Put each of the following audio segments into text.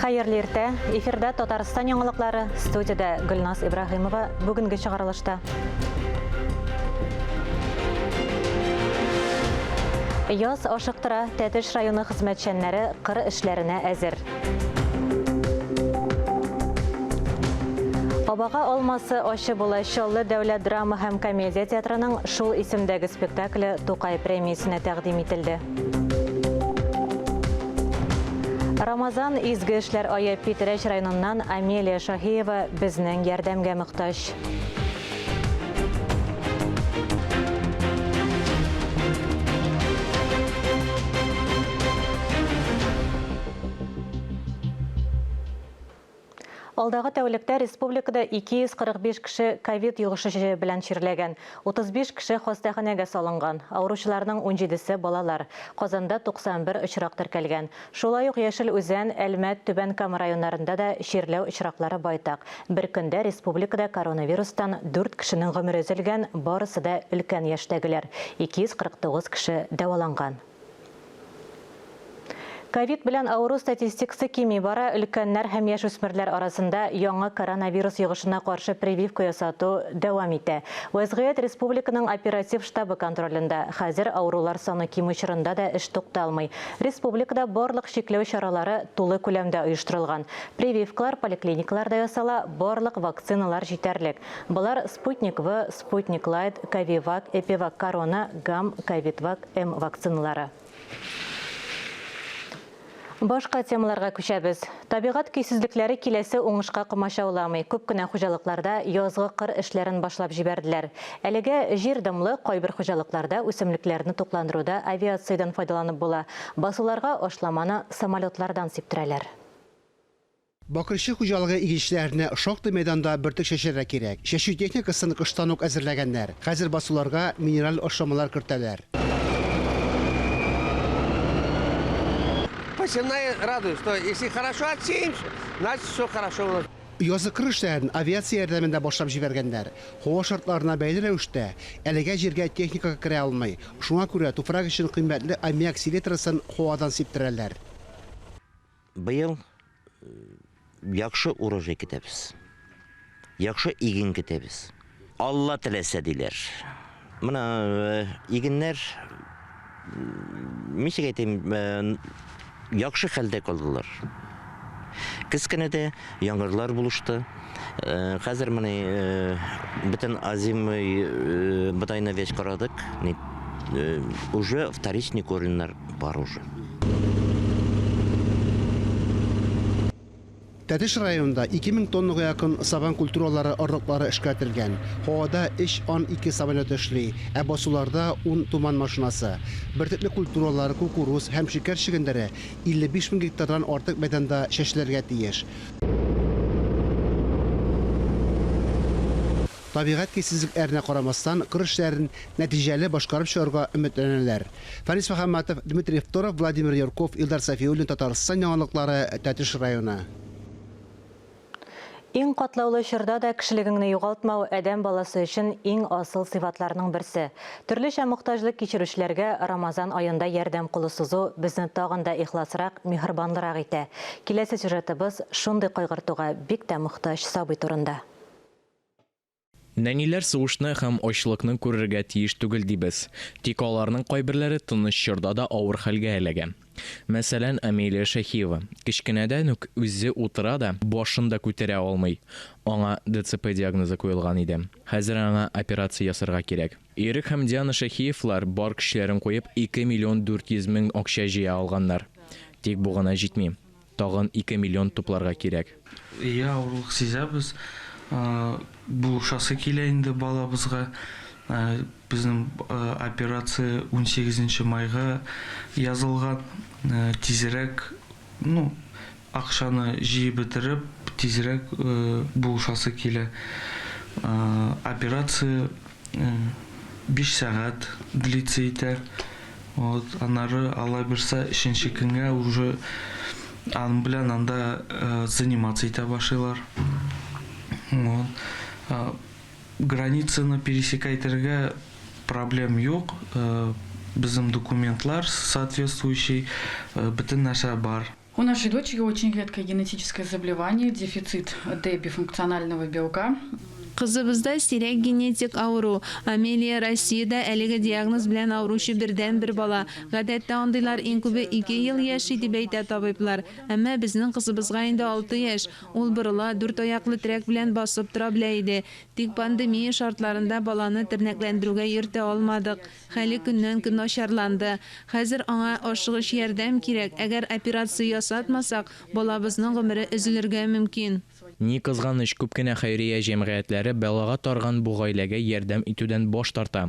Хәерле иртә. Эфирда Татарстан яңалыклары. Студиядә Гөлназ Ибраһимова. Бүгенге чыгарылышта. Яз ашыктыра. Тәтеш районы хезмәтчәннәре кыр эшләренә әзер. Абага алмасы ачы була Чаллы дәүләт драма һәм комедия театрының шул исемдәге спектакле Тукай премиясенә тәкъдим ителде. Рамазан изге эшләр ае Питрәч районыннан Амелия Шаһиева безнең ярдәмгә мохтаҗ. Алдагы тәүлектә республикада 245 кеше ковид йогышы белән чирләгән. 35 кеше хастаханәгә салынган. Авыручыларның унҗидесе, балалар. Казанда 91 очрак теркәлгән. Шулай ук Яшел Үзән, Әлмәт, Түбән Кама районнарында да чирләү очраклары байтак. Бер көндә республикада коронавирустан дүрт кешенең гомере өзелгән, барысы да өлкән яшьтәгеләр. 249 кеше дәваланган. Ковид белән авыру статистикасы кими бара, өлкәннәр һәм яшүсмерләр арасында яңа коронавирус йогышына каршы прививка ясату дәвам итә. Вәзгыять республиканың оператив штабы контролендә. Хәзер авырулар саны кимү чорында да эш тукталмый. Республикада барлык чикләү чаралары тулы күләмдә оештырылган. Прививкалар поликлиникаларда ясала, барлык вакциналар җитәрлек. Болар Спутник-В, Спутник-Лайт, Ковивак, Эпивак Корона, Гам, Ковидвак, М вакциналары. Башка темаларга күчәбез. Табигать көйсезлекләре киләсе уңышка комачауламый. Күп кенә хуҗалыкларда язгы кыр эшләрен башлап җибәрделәр. Әлегә җир дымлы, кайбер хуҗалыкларда үсемлекләрне тукландыруда авиациядән файдаланып була. Басуларга ашламаны самолетлардан сиптерәләр. Бакырчы хуҗалыгы игенчеләренә шактый мәйданда бөртек чәчәргә кирәк. Чәчү техникасын кыштан ук әзерләгәннәр. Хәзер басуларга минераль ашламалар кертәләр. Посевная радует, что если хорошо отсеемся, значит все хорошо у нас. Язгы кыр эшләрен авиация ярдәмендә башлап җибәргәннәр. Һава шартларына бәйле рәвештә, әлегә җиргә техника керә алмый. Шуңа күрә туфрак өчен кыйммәтле аммиак селитрасын һавадан сиптерәләр. Быел яхшы урожай көтәбез. Яхшы иген көтәбез. Алла теләсә, диләр. Менә игеннәр, ничек әйтим, яхшы хәлдә калдылар. Көз көне дә яңгырлар булышты. Хәзер менә бөтен озимый бодайны весь карадык. Уже вторичный кореньнар бар уже. Тәтеш районында 2000 тоннага якын сабан культуралары орлыклары эшкәртелгән. Һавада өч Ан-2 самолеты эшли, ә басуларда, ун Туман машинасы. Бөртекле культуралар, кукуруз һәм шикәр чөгендере 55 мең гектардан артык мәйданда чәчелергә тиеш. Табигать көйсезлекләренә карамастан, кыр эшләрен нәтиҗәле башкарып чыгарга өметләнәләр. Фәнис Мөхәммәтов, Дмитрий Второв, Владимир Юрков, Илдар Сафиуллин, Татарстан яңалыклары, Тәтеш районы. Иң катлаулы чорда да кешелегеңне югалтмау адәм баласы өчен иң асыл сыйфатларның берсе. Төрлечә мохтаҗлык кичерүчеләргә Рамазан аенда ярдәм кулы сузу безне тагын да ихласрак, миһербанлырак итә. Киләсе сюжетыбыз шундый кайгыртуга бик тә мохтаҗ сабый турында. Нәниләр сугышны һәм ачлыкны күрергә тиеш түгел дибез. Тик аларның кайберләре тыныч чорда да авыр хәлгә эләгә. Мәсәлән, Амелия Шәһиева. Кечкенәдән үк үзе утыра да, башын да күтәрә алмый. Аңа ДЦП диагнозы куелган иде. Хәзер аңа операция ясарга кирәк. Ирек һәм Диана Шәһиевлар бар көчләрен куеп, 2 миллион 400 мең акча җыя алганнар. Тик бу гына җитми. Тагын 2 миллион тупларга кирәк. Ия, авырлык сизәбез. Булышасы килә инде балабызга. Безнең операция унсигезенче майга язылган. Тизрәк, ну, акчаны җыеп бетереп, тизрәк булышасы килә. Операция биш сәгать длиться итә. Вот, аннары Алла бирса, өченче көнгә уже аның белән анда заниматься итә башлыйлар. Вот. Границаны пересекать итәргә проблем юк. Безнең документлар соответствующий, бөтен нәрсә бар. У нашей дочери очень редкое генетическое заболевание, дефицит D бифункционального белка. Кызыбызда сирәк генетик авыру. Амелия Россиядә әлеге диагноз белән авыручы бердәнбер бала. Гадәттә андыйлар иң күбе ике ел яши, дип әйтә табиблар. Әмма безнең кызыбызга инде алты яшь. Ул борыла, дүрт аяклы терәк белән басып тора белә иде. Тик пандемия шартларында баланы тернәкләндерүгә йөртә алмадык. Хәле көннән-көн начарланды. Хәзер аңа ашыгыч ярдәм кирәк, әгәр операция ясатмасак, балабызның гомере өзелергә мөмкин. Ни кызганыч, күп кенә хәйрия җәмгыятьләре бәлага тарган бу гаиләгә ярдәм итүдән баш тарта.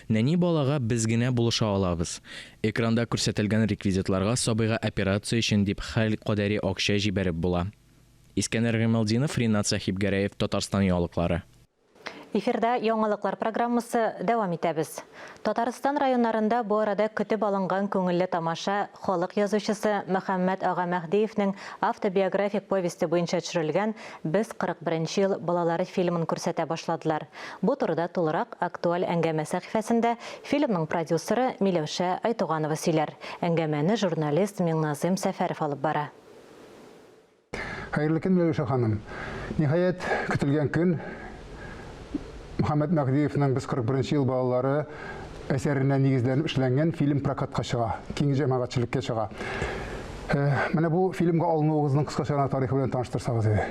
Нәни балага без генә булыша алабыз. Экранда күрсәтелгән реквизитларга сабыйга операция өчен дип хәл кадәри акча җибәреп була. Искәндәр Гыймалтдинов, Ринат Сәхибгәрәев, Татарстан яңалыклары. Эфирда яңалыклар программасы дәвам итәбез. Татарстан районнарында бу арада көтеп алынган күңелле тамаша халык язучысы Мөхәммәт ага Мәһдиевнең автобиографик повесте буенча төшерелгән Без 41 нче ел балалары фильмын күрсәтә башладылар. Бу турыда тулырак Актуаль әңгәмә сәхифәсендә фильмның продюсеры Миләүшә Айтуганова сөйләр. Әңгәмәне журналист Миңназыйм Сәфәров алып бара. Хәерле көн, Миләүшә ханым. Ниһаять, көтелгән көн. Мөхәммәт Мәһдиевның Без 41 ел балалары әсәренә нигезләнеп эшләнгән фильм прокатка чыга, киң җәмәгатьчелеккә чыга. Э, менә бу фильмга алынуыгызның кыскача гына тарихы белән таныштырсагыз иде.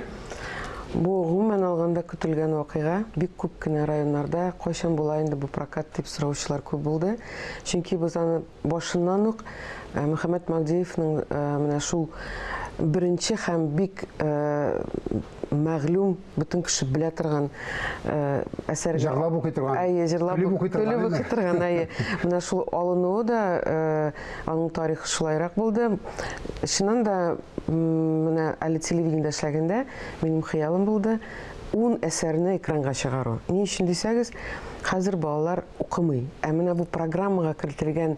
Бу гомумән алганда көтелгән вакыйга. Бик күп кенә районнарда кайчан була инде бу прокат дип сораучылар күп булды. Чөнки без аны Башыннан ук Мөхәммәт Магдиевның менә шул беренче һәм бик мәгълүм, бөтен кеше белә торган әсәргә Җырлап укый торган. Әйе, җырлап көлеп укый торган. Көлеп укый торган, әйе. Менә шул алынуы да аның тарихы шулайрак булды. Чыннан да, менә әле телевидениедә эшләгәндә минем хыялым булды ун әсәрне экранга чыгару. Ни өчен дисәгез, хәзер балалар укымый. Ә менә бу программага кертелгән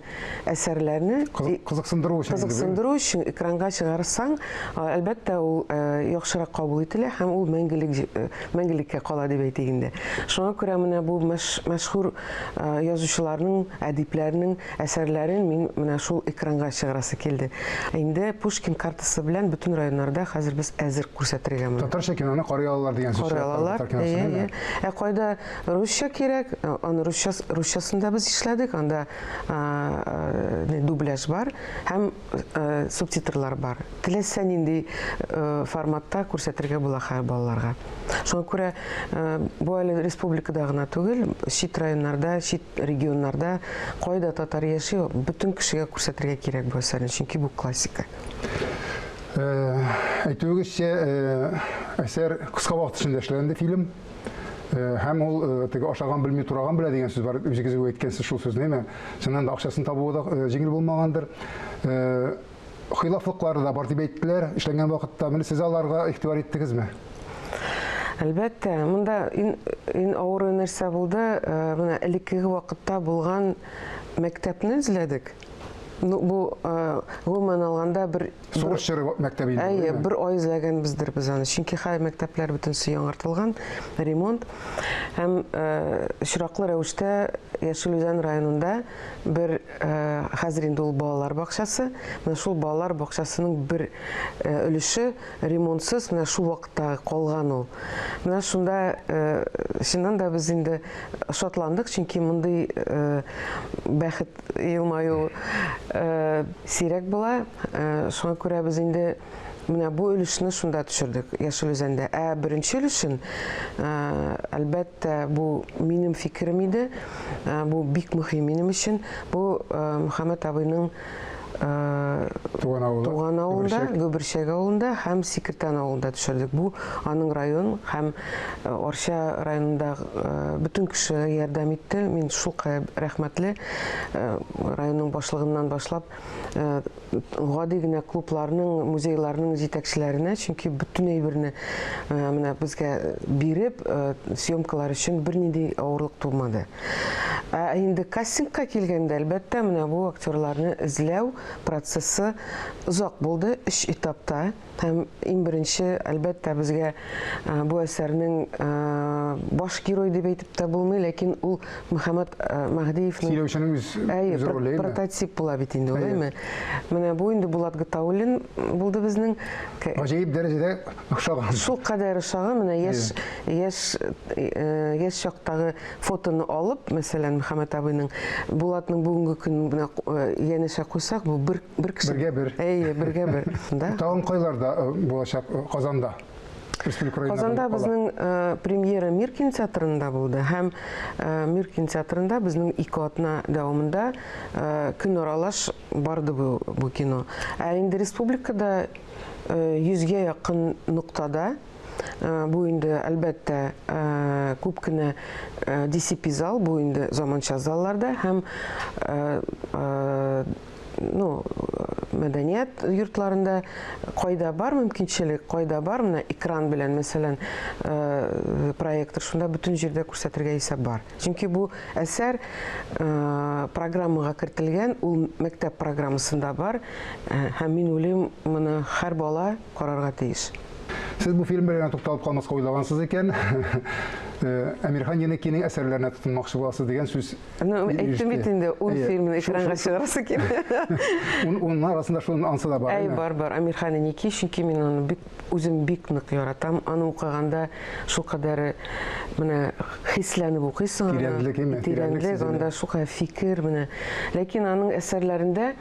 әсәрләрне кызыксындыру өчен кызыксындыру өчен экранга чыгарсаң, әлбәттә, ул яхшырак кабул ителә һәм ул мәңгелек мәңгелеккә кала дип әйтик инде. Шуңа күрә менә бу мәшһүр язучыларның, әдипләрнең әсәрләрен мин менә шул экранга чыгарасы килде. Инде Пушкин картасы белән бөтен районнарда хәзер без әзер күрсәтергә моны. Татарча киноны карый алалар дигән сүз. Карый алалар. Әйе, әйе. Ә кайда Русча кирәк, аны русча, русчасын да без эшләдек, анда дубляж бар һәм субтитрлар бар. Теләсә нинди форматта күрсәтергә була хәзер балаларга. Шуңа күрә бу әле республикада гына түгел, чит районнарда, чит регионнарда, кайда татар яши, бөтен кешегә күрсәтергә кирәк бу әсәрне, чөнки бу классика. Әйтүегезчә, әсәр кыска вакыт эчендә эшләнде фильм. Э, һәм ул э, теге ашаган белми тураган белә дигән сүз бар үзегез үк әйткәнсез шул сүзне әйме чыннан да акчасын табуы да э, җиңел булмагандыр хилафлыклары да бар дип әйттеләр эшләнгән вакытта менә сез аларга игътибар иттегезме Әлбәттә, монда иң, иң авыр нәрсә булды, менә элеккеге вакытта булган мәктәпне эзләдек. Ну, бу, гомумән алганда, бер Сугыш чоры мәктәбе инде. Әйе, бер ай эзләгәнбездер без аны. Чөнки хәзер мәктәпләр бөтенесе яңартылган, ремонт. Һәм очраклы рәвештә Яшел Үзән районында бер хәзер инде ул балалар бакчасы. Менә шул балалар бакчасының бер өлеше ремонтсыз, менә шул вакытта калган ул. Менә шунда чыннан да без инде шатландык, чөнки мондый бәхет Елмаю сирәк була. Шуңа күрә без инде менә бу өлешне шунда төшердек, Яшел Үзәндә. Ә беренче өлешен, әлбәттә, бу минем фикерем иде. Бу бик мөһим минем өчен. Бу Мөхәммәт абыйның туган авылы, туган авылында, Гөберчәк авылында һәм Сикертән авылында төшердек. Бу аның район һәм Арча районында бөтен кеше ярдәм итте. Мин шулкадәр рәхмәтле. Районның башлыгыннан башлап гади генә клубларның, музейларның җитәкчеләренә, чөнки бөтен әйберне менә безгә биреп, съемкалар өчен бернинди авырлык тумады. Ә инде кастингка килгәндә, әлбәттә, менә бу актерларны эзләү. процессы озак булды, өч этапта. Һәм иң беренче, әлбәттә, безгә бу әсәрнең баш герой дип әйтеп тә булмый, ләкин ул Мөхәммәт Мәһдиевнең Сөйләүченең үз үз роле, прототип була бит инде ул, әйме? Менә бу инде Булат Гатауллин булды безнең. Гаҗәеп дәрәҗәдә охшаган. Шул кадәр охшаган, менә яшь яшь яшь чактагы фотоны алып, мәсәлән, Мөхәммәт абыйның Булатның бүгенге көн менә янәшә куйсак, бу бер Бер кеше. Бергә бер. Әйе, бергә бер. Да. Тагын кайларда э, булачак э, Казанда? Республика Казанда безнең э, премьера Мир кинотеатрында булды һәм Мир кинотеатрында безнең ике атна дәвамында көн аралаш барды бу, бу кино. Ә инде республикада йөзгә якын ноктада Бу инде, әлбәттә, күп кенә DCP зал, бу инде заманча залларда һәм ну, мәдәният йортларында кайда бар мөмкинчелек, кайда бар менә экран белән, мәсәлән, проектор, шунда бөтен җирдә күрсәтергә исәп бар. Чөнки бу әсәр программага кертелгән, ул мәктәп программасында бар, һәм мин уйлыйм, моны һәр бала карарга тиеш. Сез бу фильм белән тукталып калмаска уйлагансыз икән, Әмирхан Еникинең әсәрләренә тотынмакчы буласыз дигән сүз. Ну, әйттем бит инде, ун фильмны экранга чыгарасы килә. Унның арасында шуның ансы да бар. Әй, бар, бар. Әмирхан Еники, чөнки мин аны бик үзем бик нык яратам. Аны укыганда шулкадәр менә хисләнеп укыйсың аны. Тирәнлек, әйме? Тирәнлек, анда шулкадәр фикер менә. Ләкин аның әсәрләрендә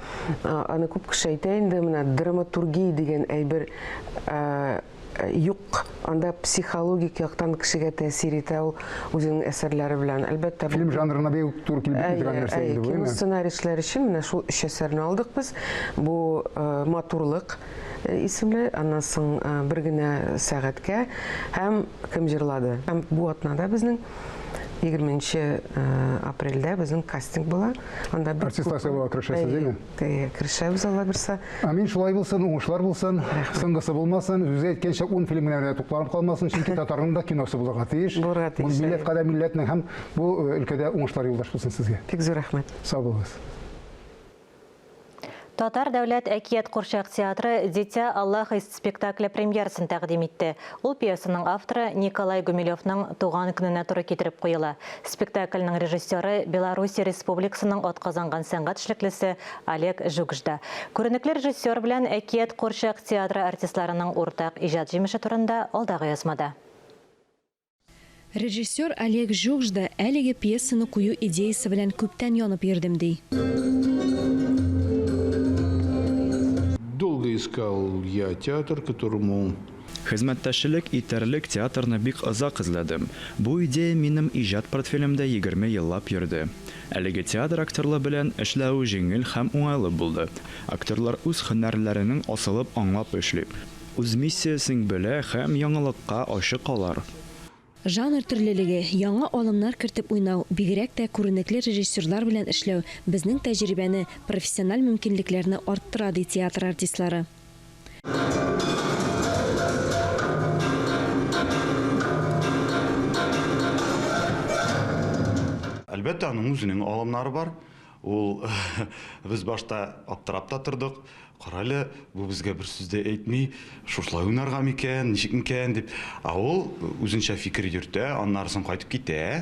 аны күп кеше әйтә инде, менә драматургия дигән әйбер юк. Анда психологик яктан кешегә тәэсир итә ул үзенең әсәрләре белән. Әлбәттә, фильм жанрына бик үк туры килеп бетми торган нәрсә инде бу. Кино сценарийчылар өчен менә шул өч әсәрне алдык без. Бу Матурлык исемле, аннан соң Бер генә сәгатькә һәм Кем җырлады. Һәм бу атнада безнең 20 нче апрельдә безнең кастинг була. Анда бик Артистлар сайлауга керешәсез, димме? Әйе, керешәбез, Алла бирсә. Амин, шулай булсын, уңышлар булсын, соңгысы булмасын. Үзе әйткәнчә, ун фильм генә белән тукланып калмасын, чөнки татарның да киносы булырга тиеш. Булырга тиеш. Милләт кадәр милләтнең һәм бу өлкәдә уңышлар юлдаш булсын сезгә. Бик зур рәхмәт. Сау булыгыз. Татар дәүләт әкият курчак театры Дитя Аллаха спектакле премьерасын тәкъдим итте. Ул пьесаның авторы Николай Гумилевның туган көненә туры китереп куела. Спектакльнең режиссеры Белоруссия Республикасының атказанган сәнгать эшлеклесе Олег Жугжда. Күренекле режиссер белән Әкият курчак театры артистларының уртак иҗат җимеше турында алдагы язмада. Режиссер Олег Жугжда әлеге пьесаны кую идеясе белән күптән янып йөрдем, ди. Долго искал я театр, которому. Хезмәттәшчелек итәрлек театрны бик озак эзләдем. Бу идея минем иҗат портфелемдә 20 еллап йөрде. Әлеге театр актерлы белән эшләү җиңел һәм уңайлы булды. Актерлар үз һөнәрләренең асылып аңлап эшли. Үз миссиясен белә һәм яңалыкка ачык алар. Жанр төрлелеге, яңа алымнар кертеп уйнау, бигрәк тә күренекле режиссерлар белән эшләү безнең тәҗрибәне, профессиональ мөмкинлекләрне арттыра, ди театр артистлары. Әлбәттә, аның үзенең алымнары бар. Ул без башта аптырап та тордык. Карале, бу безгә бер сүз дә әйтми, шушылай уйнарга микән, ничек микән дип. Ә ул үзенчә фикер йөртә, аннары соң кайтып китә.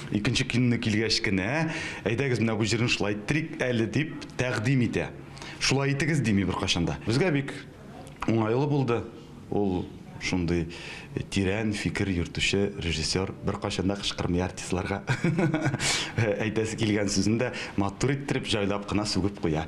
Икенче көнне килгәч кенә, әйдәгез, менә бу җырны шулай иттерик әле дип тәкъдим итә. Шулай итегез дими беркайчан да. Безгә бик уңайлы булды. Ул шундый тирән фикер йөртүче режиссер, беркайчан да кычкырмый артистларга. Әйтәсе килгән сүзен дә матур иттереп, җайлап кына сүгеп куя.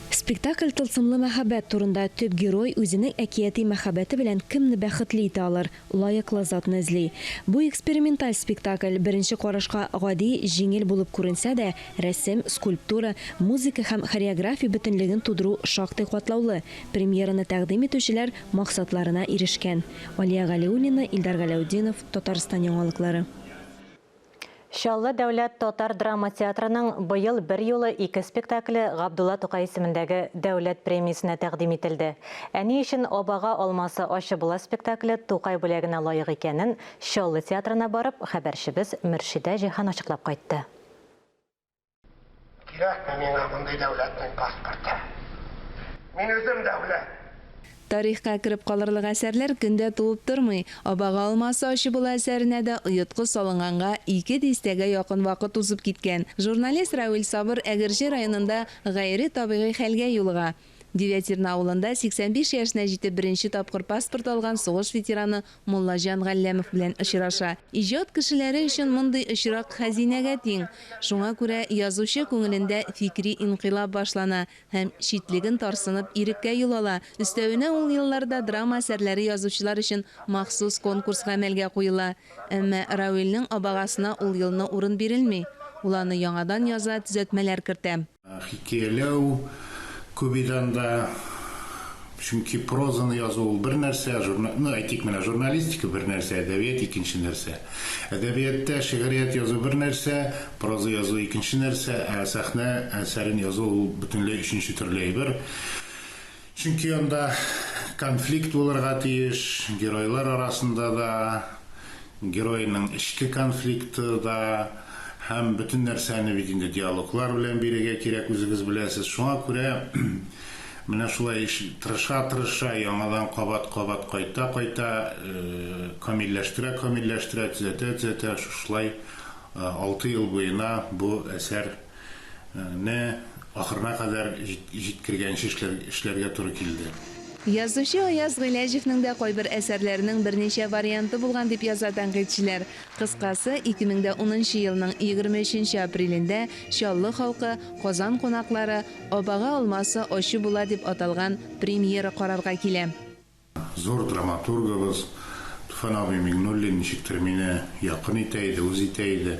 Спектакль тылсымлы мәхәббәт турында. Төп герой үзенең әкияти мәхәббәте белән кемне бәхетле итә алыр, лаеклы затны эзли. Бу эксперименталь спектакль, беренче карашка гади, җиңел булып күренсә дә, рәсем, скульптура, музыка һәм хореография бөтенлеген тудыру шактый катлаулы. Премьераны тәкъдим итүчеләр максатларына ирешкән. Алия Галиуллина, Илдар Галәүтдинов, Татарстан яңалыклары. Чаллы дәүләт татар драма театрының быел берьюлы ике спектакле Габдулла Тукай исемендәге дәүләт премиясенә тәкъдим ителде. Ә ни өчен Абага алмасы ачы була спектакле Тукай бүләгенә лаек икәнен Чаллы театрына барып, хәбәрчебез Мөршидә Җиһан ачыклап кайтты. Кирәкми миңа мондый дәүләтнең паспорты. Мин үзем дәүләт! Тарихка кереп калырлык әсәрләр көн дә туып тормый. Абага алмасы ачы була әсәренә дә оеткы салынганга ике дистәгә якын вакыт узып киткән. Журналист Равил Сабыр Әгерҗе районында гайре табигый хәлгә юлыга. Девятирна авылында 85 яшенә җитеп беренче тапкыр паспорт алган сугыш ветераны Муллаҗан Галләмов белән очраша. Иҗат кешеләре өчен мондый очрак хәзинәгә тиң. Шуңа күрә язучы күңелендә фикри инкыйлаб башлана һәм читлеген тарсынып иреккә юл ала. Өстәвенә ул елларда драма әсәрләре язучылар өчен махсус конкурс гамәлгә куела. Әмма Равилнең абагасына ул елны урын бирелми. Ул аны яңадан яза, төзәтмәләр кертә. Хикәяләү күп иде анда. Чөнки прозаны язу ул бер нәрсә, журна, ну, әйтик менә, журналистика бер нәрсә, әдәбият икенче нәрсә. Әдәбиятта шигърият язу бер нәрсә, проза язу икенче нәрсә, ә сәхнә әсәрен язу ул бөтенләй өченче төрле әйбер. Чөнки анда конфликт булырга тиеш, геройлар арасында да, геройның эчке конфликты да һәм бөтен нәрсәне бит инде диалоглар белән бирергә кирәк, үзегез беләсез. Шуңа күрә менә шулай тырыша-тырыша, яңадан кабат-кабат кайта-кайта, камилләштерә-камилләштерә, төзәтә-төзәтә шушылай алты ел буена бу әсәр не ахырына кадәр җиткергәнче эшләргә туры килде. Язучы Аяз Гыйләҗевнең дә кайбер әсәрләренең берничә варианты булган дип яза тәнкыйтьчеләр. Кыскасы, 2010 нчы елның 23 нче апрелендә Чаллы халкы, Казан кунаклары Абага алмасы ачы була дип аталган премьера карарга килә. Зур драматургыбыз Туфан абый Миңнуллин ничектер мине якын итә иде, үз итә иде.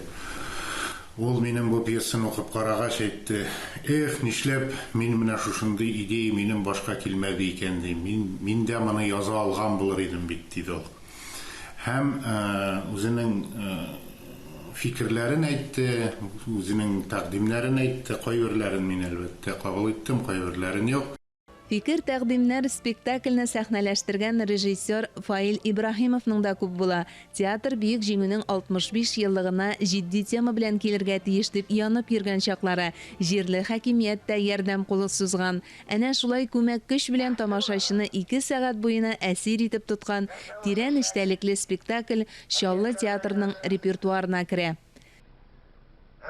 Ул минем бу пьесаны укып карагач әйтте, Эх, нишләп мин менә шушындый идея минем башка килмәде икән, ди, мин, мин дә моны яза алган булыр идем бит, диде ул. Һәм үзенең фикерләрен әйтте, үзенең тәкъдимнәрен әйтте. Кайберләрен мин, әлбәттә, кабул иттем, кайберләрен юк. Фикер-тәкъдимнәр спектакльне сәхнәләштергән режиссер Фаил Ибраһимовның да күп була. Театр Бөек Җиңүнең 65 еллыгына җитди тема белән килергә тиеш дип янып йөргән чаклары. Җирле хакимият тә ярдәм кулы сузган. Әнә шулай күмәк көч белән тамашачыны ике сәгать буена әсир итеп тоткан тирән эчтәлекле спектакль Чаллы театрының репертуарына керә.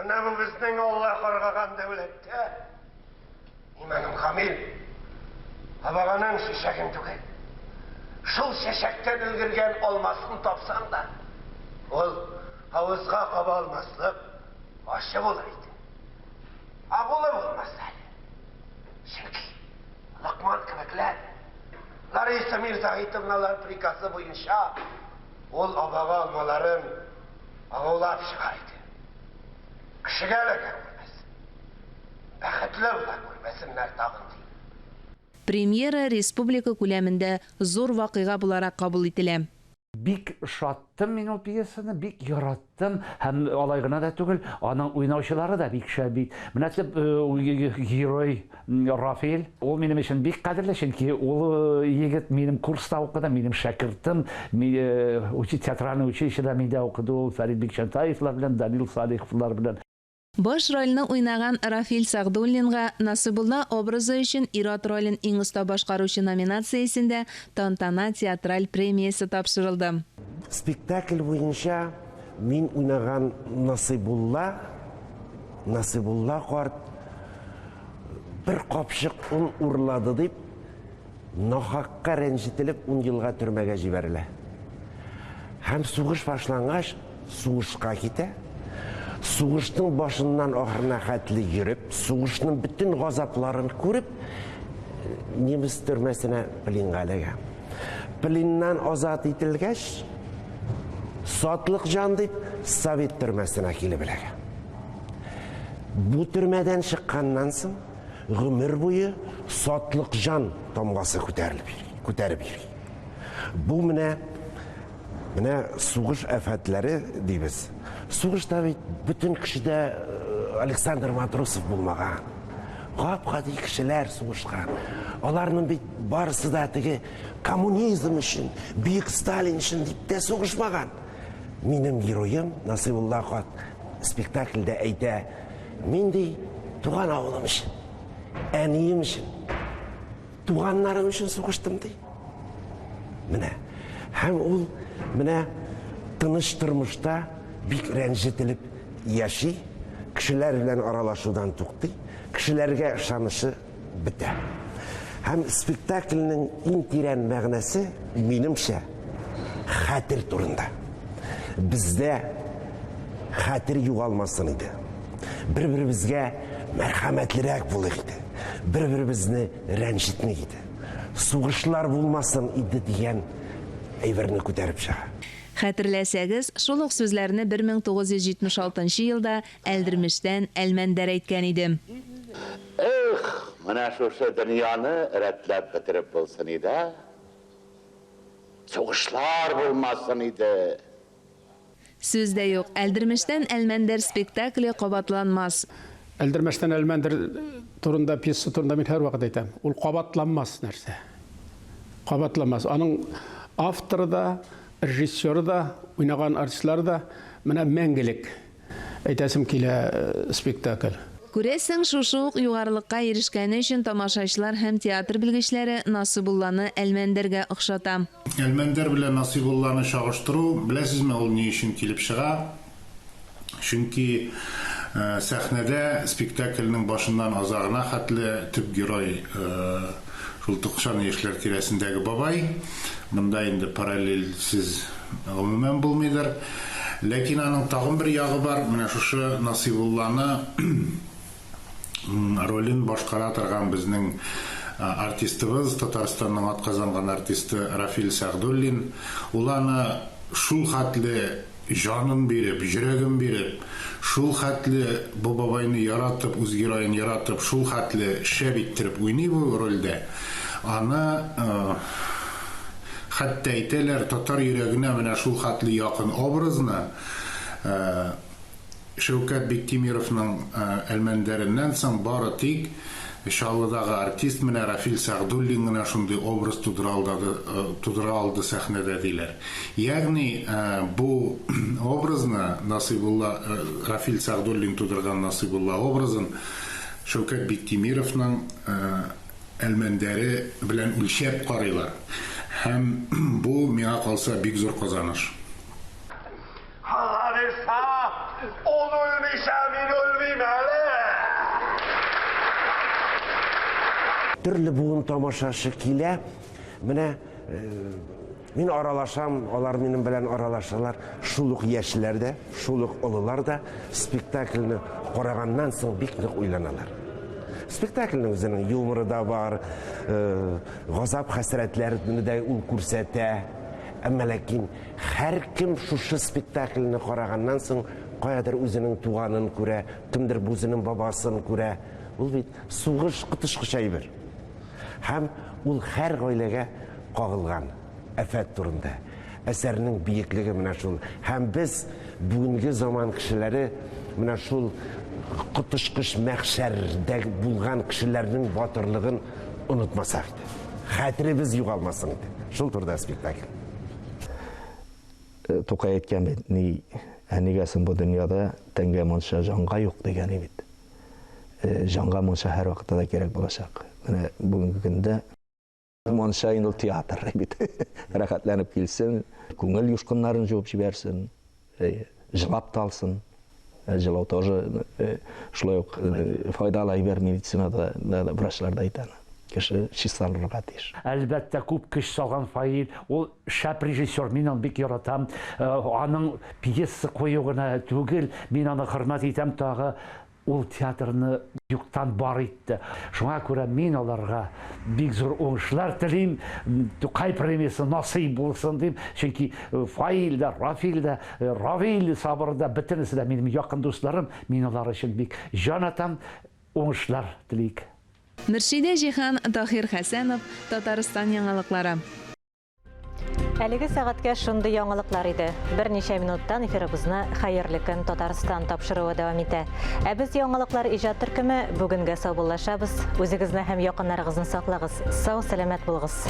Әмма бу безнең Алла каргаган дәүләттә иманым камил, абаганың чәчәген түгел, шул чәчәктән өлгергән алмасын тапсаң да, ул авызга каба алмаслык ачы булыр иде. Агулы булмас әле. Чөнки Локман кебекләр, Лариса Мирзаһитовналар приказы буенча ул абага алмаларын Агулап чыгар иде. Кешегә эләгә күрмәсен. Бәхетле була күрмәсеннәр тагын, ди. Премьера республика күләмендә зур вакыйга буларак кабул ителә. Бик ошаттым мин ул пьесаны, бик яраттым. Һәм алай гына да түгел, аның уйнаучылары да бик шәп бит. Менә төп герой Рафил, ул минем өчен бик кадерле, чөнки ул егет минем курста укыды, минем шәкертем, театральный училищеда миндә укыды ул, Фәрит Бикчәнтаевлар белән, Данил Салиховлар белән. Баш рольне уйнаган Рафил Сәгъдуллинга Насыйбулла образы өчен ир-ат ролен иң оста башкаручы номинациясендә Тантана театраль премиясе тапшырылды. Спектакль буенча мин уйнаган Насыйбулла, Насыйбулла карт бер капчык он урлады дип, нахакка рәнҗетелеп, ун елга төрмәгә җибәрелә. Һәм сугыш башлангач, сугышка китә. Сугышның башыннан ахырына хәтле йөреп, сугышның бөтен газапларын күреп, немец төрмәсенә пленга эләгә. Пленнан азат ителгәч, сатлык җан дип, совет төрмәсенә килеп эләгә. Бу төрмәдән чыкканнан соң, гомер буе сатлык җан тамгасы күтәрелеп йөри, күтәреп йөри. Бу менә менә сугыш афәтләре дибез. Сугышта бит бөтен кешедә э, Александр Матросов булмаган. Гап-гади кешеләр сугышкан. Аларның бит барысы да теге коммунизм өчен, бөек Сталин өчен дип тә сугышмаган. Минем героем Насыйбулла карт спектакльдә әйтә, мин ди, Туган авылым өчен, әнием өчен, туганнарым өчен сугыштым, ди. Менә. Һәм ул менә тыныч тормышта бик рәнҗетелеп яши, кешеләр белән аралашудан туктый, кешеләргә ышанычы бетә. Һәм спектакльнең иң тирән мәгънәсе, минемчә, хәтер турында. Бездә хәтер югалмасын иде. Бер-беребезгә мәрхәмәтлерәк булыйк иде. Бер-беребезне рәнҗетмик иде. Сугышлар булмасын иде дигән әйберне күтәреп чыга. Хәтерләсәгез, шул ук сүзләрне 1976 нчы елда Әлдермештән Әлмәндәр әйткән иде. Эх, менә шушы дөньяны рәтләп бетереп булсын иде, ә! Сугышлар булмасын иде! Сүз дә юк, Әлдермештән Әлмәндәр спектакле кабатланмас. Әлдермештән Әлмәндәр турында, пьеса турында мин һәрвакыт әйтәм, ул кабатланмас нәрсә. Кабатланмас. Аның авторы да, режиссеры да, уйнаган артистлары да менә мәңгелек. Әйтәсем килә, спектакль. Күрәсең, шушы ук югарылыкка ирешкәне өчен тамашачылар һәм театр белгечләре Насыйбулланы Әлмәндәргә охшата. Әлмәндәр белән Насыйбулланы чагыштыру, беләсезме, ул ни өчен килеп чыга? Чөнки сәхнәдә спектакльнең башыннан азагына хәтле төп герой шул 90 яшьләр тирәсендәге бабай. Монда инде параллельсез гомумән булмыйдыр. Ләкин аның тагын бер ягы бар, менә шушы Насыйбулланы ролен башкара торган безнең артистыбыз, Татарстанның атказанган артисты Рафил Сәгъдуллин. Ул аны шул хәтле җанын биреп, йөрәген биреп, шул хәтле бу бабайны яратып, үз героен яратып, шул хәтле шәп иттереп уйный бу рольдә. Аны хәтта әйтәләр, татар йөрәгенә менә шул хәтле якын образны Шәүкәт Биктимировның Әлмәндәреннән соң бары тик Чаллыдагы артист менә Рафил Сәгъдуллин гына шундый образ тудыра алдады, тудыра алды сәхнәдә, диләр. Ягъни бу образны Насыйбулла, Рафил Сәгъдуллин тудырган Насыйбулла образын Шәүкәт Биктимировның Әлмәндәре белән үлчәп карыйлар. Һәм бу, миңа калса, бик зур казаныш. Алла бирса, ул үлмичә мин үлмим әле! Төрле буын тамашачы килә. Менә мин аралашам, алар минем белән аралашалар. Шул ук яшьләр дә, шул ук олылар да спектакльне караганнан соң бик нык уйланалар. Спектакльнең үзенең юморы да бар, газап-хәсрәтләрне дә ул күрсәтә. Әмма ләкин Һәркем шушы спектакльне караганнан соң каядыр үзенең туганын күрә, кемдер үзенең бабасын күрә. Ул бит сугыш коточкыч әйбер. Һәм ул һәр гаиләгә кагылган афәт турында. Әсәрнең биеклеге менә шул. Һәм без, бүгенге заман кешеләре, менә шул коточкыч мәхшәрдә булган кешеләрнең батырлыгын онытмасак иде. Хәтеребез югалмасын иде. Шул турыда спектакль. Тукай әйткән бит, ни, ә нигә соң бу дөньяда тәнгә мунча, җанга юк дигән бит. Җанга мунча һәрвакытта да кирәк булачак. Менә бүгенге көндә мунча инде ул театр бит. Рәхәтләнеп килсен, күңел юшкыннарын җуып җибәрсен, җылап та алсын. Җылау тоже шулай ук файдалы әйбер медицинада да врачлар да әйтә аны. Кеше чистарынырга тиеш. Әлбәттә, күп көч салган Фаил, ул шәп режиссер, мин аны бик яратам. Аның пьеса кую гына түгел, мин аны хөрмәт итәм тагы. Ул театрны юктан бар итте. Шуңа күрә мин аларга бик зур уңышлар телим. Тукай премиясе насыйп булсын дим. Чөнки Фаил дә, Рафил дә, Равил Сабыр да, бөтенесе дә минем якын дусларым. Мин алар өчен бик җан атам. Уңышлар телик. Мөршидә Җиһан, Таһир Хәсәнов, Татарстан яңалыклары. Әлеге сәгатькә шундый яңалыклар иде. Берничә минуттан эфирыбызны Хәерле көн Татарстан тапшыруы дәвам итә. Ә без яңалыклар иҗат төркеме бүгенгә саубуллашабыз. Үзегезне һәм якыннарыгызны саклагыз. Сау, сәламәт булыгыз.